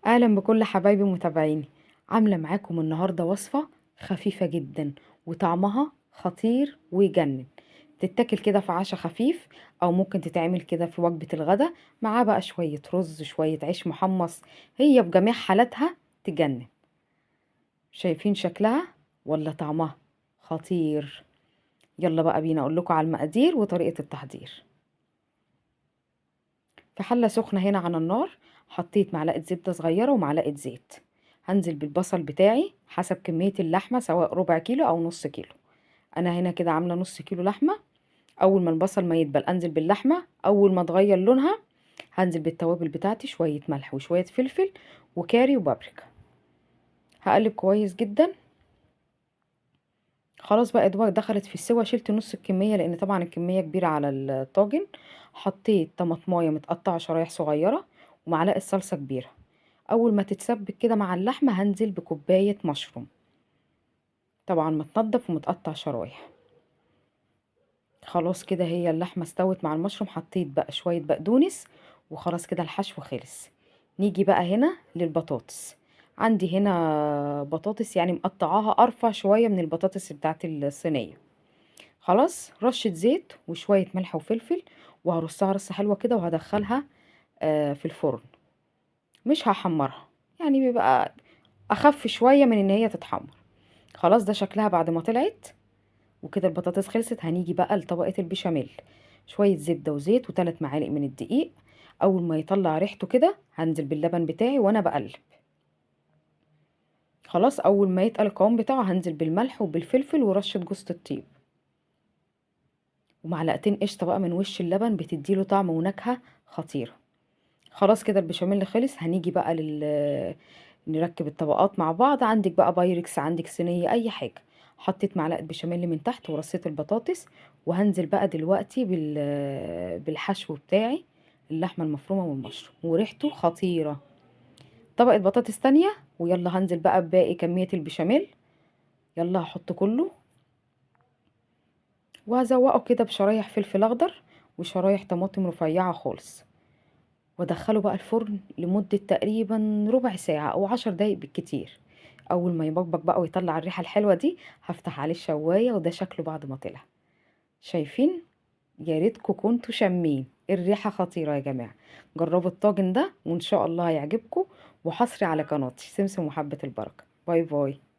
اهلا بكل حبايبي ومتابعيني. عامله معاكم النهارده وصفه خفيفة جدا وطعمها خطير ويجنن، تتاكل كده في عشاء خفيف او ممكن تتعمل كده في وجبة الغداء معاه بقى شوية رز شوية عيش محمص، هي بجميع حالاتها تجنن. شايفين شكلها ولا طعمها خطير؟ يلا بقى بينا اقول لكم على المقادير وطريقه التحضير. في حله سخنة هنا على النار حطيت معلقه زبدة صغيرة ومعلقة زيت. هنزل بالبصل بتاعي حسب كمية اللحمة، سواء ربع كيلو او نص كيلو. انا هنا كده عامله نص كيلو لحمه. اول ما البصل ما يدبل انزل باللحمه، اول ما تغير لونها هنزل بالتوابل بتاعتي، شوية ملح وشوية فلفل وكاري وبابريكا. هقلب كويس جدا. خلاص بقى دوبك دخلت في السوا، شلت نص الكمية لان طبعا الكمية كبيرة على الطاجن. حطيت طماطمايه متقطعه شرايح صغيرة ومعلقة صلصه كبيرة. اول ما تتسبك كده مع اللحمة هنزل بكوبايه مشروم، طبعا متنضف ومتقطع شرايح. خلاص كده هي اللحمة استوت مع المشروم. حطيت بقى شوية بقدونس وخلاص كده الحشو خلص. نيجي بقى هنا للبطاطس. عندي هنا بطاطس يعني مقطعاها ارفع شوية من البطاطس بتاعت الصينية. خلاص رشه زيت وشوية ملح وفلفل، وهرصها رصه حلوة كده وهدخلها في الفرن. مش هحمرها، يعني بيبقى اخف شوية من ان هي تتحمر. خلاص ده شكلها بعد ما طلعت وكده البطاطس خلصت. هنيجي بقى لطبقه البشاميل. شوية زبدة وزيت وثلاث معالق من الدقيق. اول ما يطلع ريحته كده هنزل باللبن بتاعي وانا بقلب. خلاص اول ما يتقل القوام بتاعه هنزل بالملح وبالفلفل ورشه جوزة الطيب ومعلقتين قشطه بقى من وش اللبن، بتديله طعم ونكهه خطيرة. خلاص كده البشاميل خلص. هنيجي بقى نركب الطبقات مع بعض. عندك بقى بايركس، عندك صينية، اي حاجة. حطيت معلقه بشاميل من تحت ورصيت البطاطس، وهنزل بقى دلوقتي بالحشو بتاعي، اللحمة المفرومه والمشروم، وريحته خطيرة. طبقه بطاطس تانية، ويلا هنزل بقى بباقي كمية البشاميل. يلا هحط كله وهزوقه كده بشرايح فلفل اخضر وشرايح طماطم رفيعة خالص، وادخله بقى الفرن لمدة تقريبا ربع ساعة او 10 دقايق بالكتير. اول ما يبقبق بقى ويطلع الريحة الحلوة دي هفتح عليه الشوايه، وده شكله بعد ما طلع. شايفين؟ يا ريتكم كنتوا شامين الريحة، خطيرة يا جماعة. جربوا الطاجن ده وان شاء الله هيعجبكم، وحصري على قناتي سمسم وحبه البركة. bye bye.